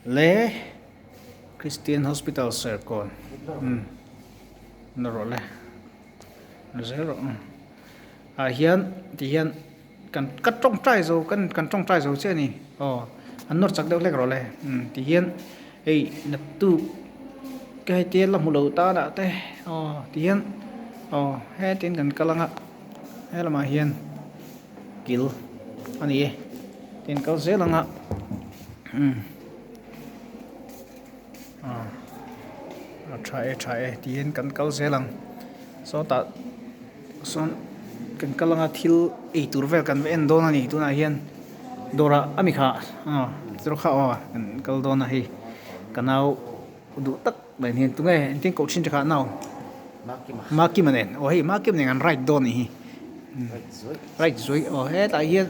Le Christian Hospital Serkawn umm la rawh le la zel rawh ah hian ti hian kan ka tawngtai zo kan kan tawngtai zo chiah a ni aw an nawr chak deuh hlek rawh le umm ti hian hei naktuk ka hetia la hmu lo tan ah te aw ti hian aw hetin kan kal ang a helamah hian kil a ni e tin kal zel ang a umm a tha e tha e tiin kan kal zel ang sawtah sawn kan kal anga thil ei tur vel kan va en dawn a ni tunah hian dawrah a mi kha aw chu kha aw kan kal dawn a hei ka nau duh tak mai hian tunge engtin koh thin te kha nau Makima nen aw hei Makima nen an ride dawn a nih hi ride zuai aw hetah hian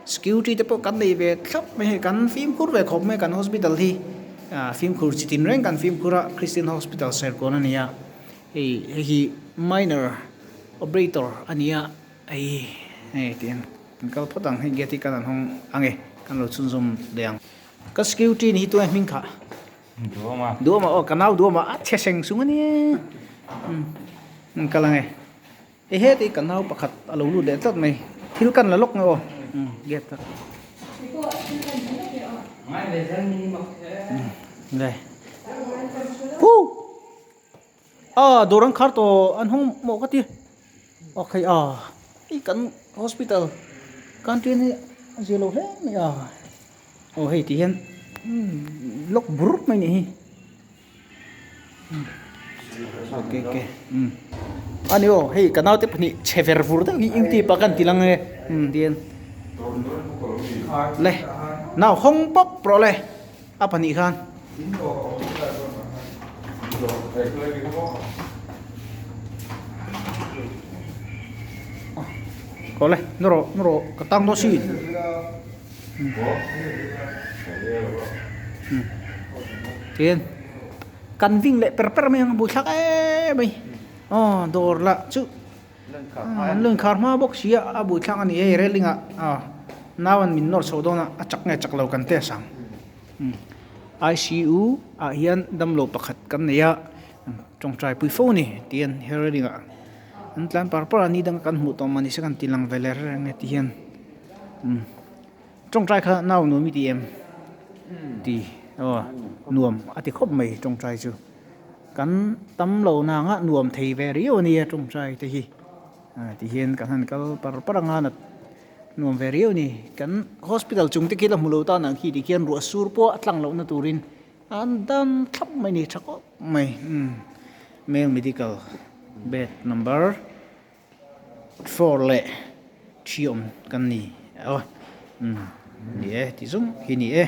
security te pawh kan nei ve thlap mai hei kan fimkhur ve khawp mai kan hospital hi ah fimkhur chi tin reng kan fimkhur a Christian hospital Serkawn a ni a hei hei hi minor operator a ni a hei hei tiin an kal phawt ang hei gate hi kan an hawng ang e kan lo chhunzawm leh ang ka security ni hi tunge hming khah. Duama. Duama aw ka nau duama a chhe seng sung a nia. Umm kal ang e. Hei heti ka nau pakhat a lo lut leh tlat mai. Thil kan la lawk nge aw. Umm gate a. Umm le. Hu. A dawr an khar tawh an hawng mawh ka ti. Aw khai a. Hei kan hospital canteen hi a zia lo hle mai a. Aw hei ti hian lock bur mai nih hi ok ok ani aw hei ka naute pahnih chhe ver vur deuh hi inti pa kan ti lang e ti hian le nau hawng pawp rawh le a pahnih khan. Có le nó rawh nó rawh ka tang dawn si. Tin kan ving leh per per mai ang a buaithlak em mai aw dawr lah chu an lo inkhar hma bawk si a a buaithlak a ni hei railing ah aw nau an min nawr chhoh dawn a a chak nge chak lo kan test ang I_C_U ah hian damlo pakhat kan nei a tawngtai pui fo a ni tih an he railing ah an tlan par par a ni dang kan hmuh tawh mah ni se kan ti lang ve leh reng e ti hian. Tawngtai kha nau nuam i ti em? Ti aw nuam a ti khawp mai tawngtai chu. Kan tam lo nanga nuam thei ve riau a nia tawngtai te hi. Ti hian kan han kal par par anga nat nuam ve riau a ni. Kan hospital chung te khi la hmu lo tan ang khi ti khian ruah sur pawh a tlang lohna turin an dan thlap mai a ni tha khawp mai. Male medical bed number. Floor leh thi awm kan ni a ni e tih zawng hi ni e.